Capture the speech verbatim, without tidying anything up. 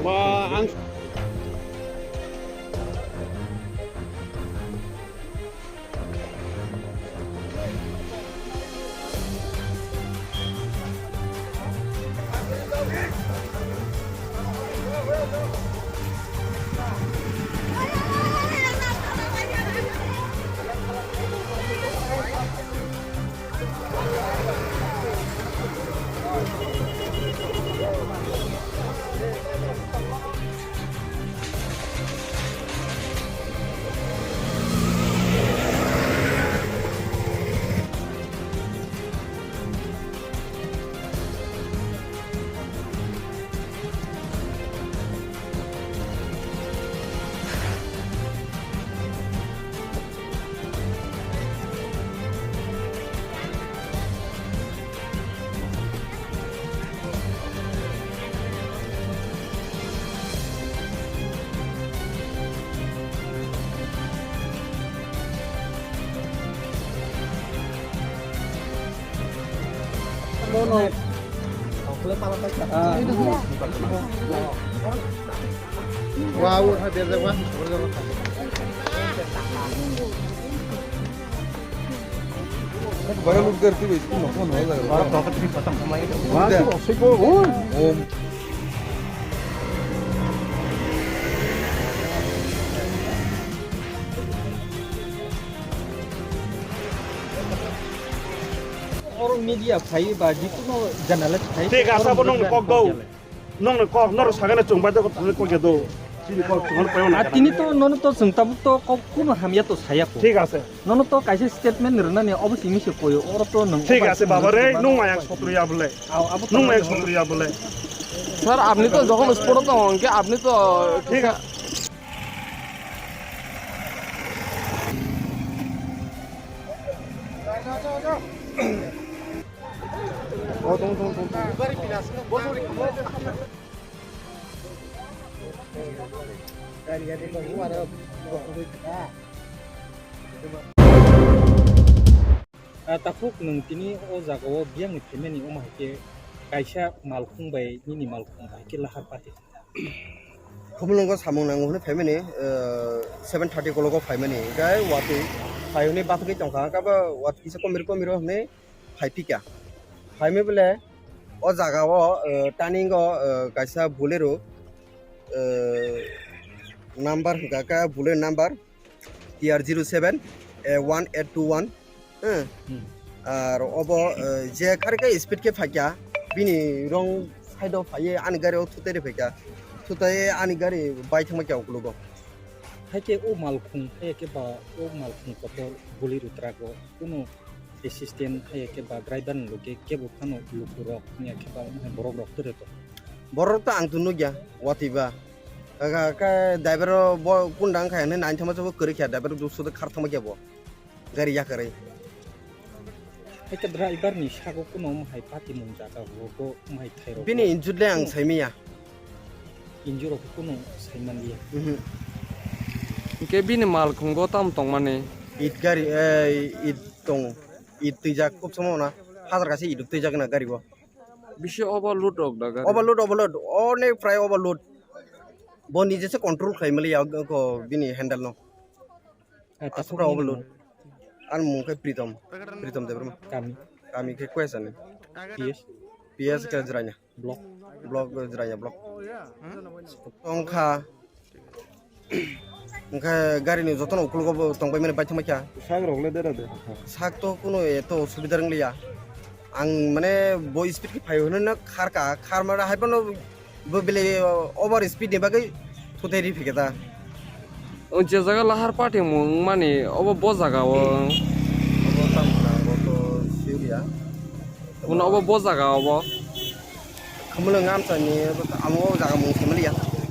Ba ang Wow, udah biar deh, Bang. Baru lu gerti, wis, no, no, no, no. Baru dapat di batang. Wah, udah. Om. Oro media phai ba jikuno journalist phai. Thik ase, abo nongni kok do. Nongni kok, norok sagani chwng bai dogo thangni kok ya do. Chini kok chwng pai. A tini to nono to chwng tabuk to kok kuno hamya to saya ko. Thik ase. Nono to kaisa statement rwnani obo simi se koyo, oro to nwng. Thik ase baba re, nwng mayang sotri ya bole. Nwng mayang sotri ya bole. Sir, apni to jokhon sport o tongo, hwnkhe apni to thik ase. Ah, takhuk nwng tini o jagao biyangni phaimani, omo hai khe kaisa malkhung bai nini malkhung bai khe lahar pati. Khumulwngo samung nango hwnwi phaimani, eh, seven thirty kologo phaimani. Hwnkhe watwi phai hwnwi bathagwi tongkha, hwnkhe abo watwi kisa komir komiro hwnwi phai phikha. Phaimwi bole o jagao, eh, turning o, eh, kaisa Bolero, eh, number hwnkha khe Bolero number T R zero seven A one eight two one. Hmm. Hmm. Ar obo, eh, je kari khe speed khe phaikha, bini wrong side o phaiwi ani gari o thutai rw phaikha, thutai ani gari bai thangma khe ukulugo. Hai khe o malkhung, hai khe ba o malkhung kotor Bolero truck o kuno assistant hai khe ba driver ni loge kebo phano lukurok wngya khe ba borok rok tere to. Borok to ang to nukya watwi ba. Kha, kha, driver o bo kunda wngkha hwnwi naithoma se bo kwrwi kha, driver o dusuk de khar thangma khe bo gari yakarwi. Hai khe driver ni sago kuno omo hai pati mung jaga rogo omo hai thai rogo. Bini injured le ang saimanya. Injured rok kuno saimanliya. Mhm. Hwnkhe bini malkhungo tamo tongmani? It gari, eh, it tong, it twijak khub somo na. Hajar kaisa it twijak na gari bo. Bisi overload rok da gari? Overload, overload. Onek prai overload. Bo nije se control khlai mali ya ko bini handle no. Aswk prai overload. Ani mung khe Pritom. Pritom Debbarma. Kami. Kami khe Koyasani. P S? P S khe Jirania. Block. Block, Jirania block. Tongkha. Hwnkhe gari ni jotono ukologo bo tongbai mani bai thangbai kha. Sak rok le dera de. Sak to kuno eto osubida wng liya. Ang mane bo speed khe phai hwnwi no khar ka, khar mane hai phano bo bele over speed ni bagwi thutai ri phikhe ta. O je jaga lahar party mung mani obo bo jaga o. Obo tamo na, obo to suriya. Mano obo bo jaga obo. Khumulwng amchani amo o jaga mung se maliya.